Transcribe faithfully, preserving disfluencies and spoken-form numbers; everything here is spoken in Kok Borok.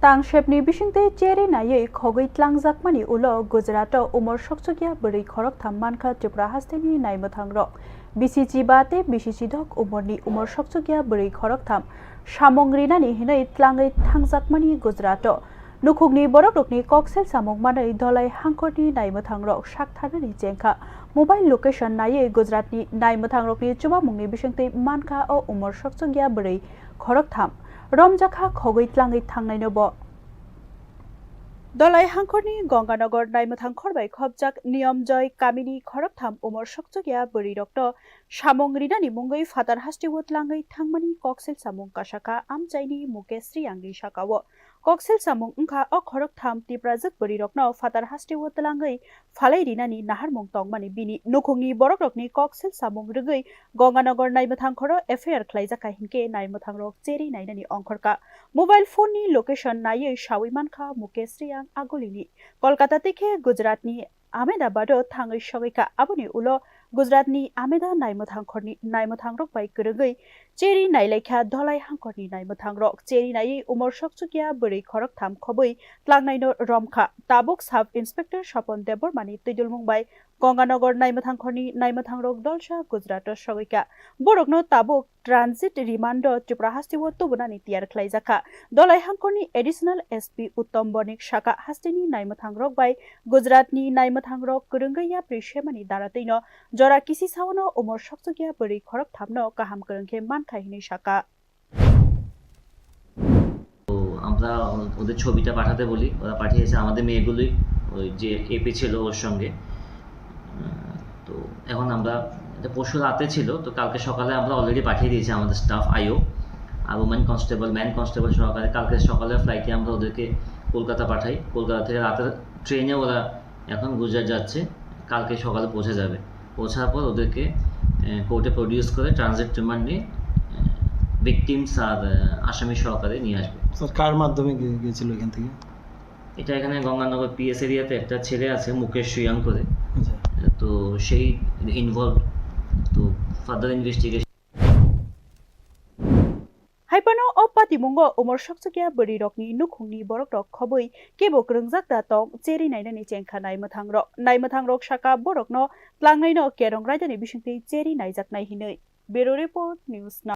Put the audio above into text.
Tangsepni bisingtwi cheri naiwi khogwi tlangjakmani ulo Gujarat-o umor sokchukya bwrwi khoroktham mankha Tripura hasteni naimwthangrok. Bisi chiba tei bisi chidok umorni umor sokchukya bwrwi khoroktham samung rinani hinwi tlangwi thangjakmani Gujarat-o. Nukhungni borokrokni koksil samung manwi Dholai hangkorni naimwthangrok saktharnani chengkha. Mobile location naiwi Gujaratni naimwthangrokni chubamungni bisingtwi mankha o umor sokchukya bwrwi khoroktham romjakha khogwi tlangwi thangnaino bo. Dholai hangkorni Gonganagar naimwthang khorbai khopjak Niyom Joy kamini khoroktham umor sokchukya bwrwirokno samung rinani mungwi phatar hasteo tlangwi thangmani koksil samung kasakha amchaini Mukesh Riyangni sakao. Koksil samung wngkha o khoroktham Tiprajwk bwrwirokno phatar hasteo tlangwi phalai rinani naharmung tongmani bini nukhungni borokrokni koksil samung rwgwi Gonganagar naimwthang khoro F I R khlaijakha hinkhe naimwthangrok cheri nainani ongkhorkha. Mobile phone ni location naiwi sawi mankha Mukesh Riyang agulini. Kolkata tei khe Gujaratni Ahmedabad-o thangwi sogwikha. Aboni ulo Gujaratni Ahmeda naimwthang khorni naimwthangrok bai kwrwngwi cheri nailaikha Dholai hangkorni naimwthangrok. Cheri naiwi umor sokchukya bwrwi khoroktham khobwi tlangnaino romkha. Tabuk Sub Inspector Sopon Debbarmani twidulmung bai Gonganagar naimwthang khorni naimwthangrok dolsa Gujarat-o sogwikha. Borokno tabuk transit remand-o Tripura hasteo tubunani tiyar khlaijakha. Dholai hangkorni Additional S P Uttom Bonik sakha hasteni naimwthangrok bai Gujaratni naimwthangrok kwrwngwi yapri semani daratwino jora kisi sawano umor sokchukya bwrwi khorokthamno kaham kwrwng khe mankha hinwi sakha. তো আমরা ওদের ছবিটা পাঠাতে বলি, ওরা পাঠিয়েছে আমাদের মেয়েগুলোই, ওই যে এপি ছিল ওর সঙ্গে। আহ, তো এখন আমরা, এটা পরশু রাতে ছিল, তো কালকে সকালে আমরা অলরেডি পাঠিয়ে দিয়েছি আমাদের স্টাফ আইও আর উমেন কনস্টেবল, ম্যান কনস্টেবল সহকারে। কালকে সকালে ফ্লাইটে আমরা ওদেরকে কলকাতা পাঠাই। কলকাতা থেকে রাতের ট্রেনে ওরা এখন গুজরাট যাচ্ছে, কালকে সকালে পৌঁছে যাবে। পৌঁছার পর ওদেরকে কোর্টে প্রডিউস করে ট্রানজিট রিমান্ড নিয়ে ভিকটিমস আর আহ, আসামি সহকারে নিয়ে আসবে। স্যার, কার মাধ্যমে গিয়ে- গিয়েছিল এখান থেকে? এটা এখানে গঙ্গানগর পিএস এরিয়াতে একটা ছেলে আছে মুকেশ রিয়াং করে, আচ্ছা। তো সেই ইনভলভ। তো further investigation Haipano o patimungo umor sokchukya bwrwirokni nukhungni borokrok khobwi kebo kwrwngjak da tong cheri nainani chengkha naimwthangrok. Naimwthangrok sakha borokno tlangnaino kerong raidani bisingtwi cheri naijaknai hinwi. Bureau Report, News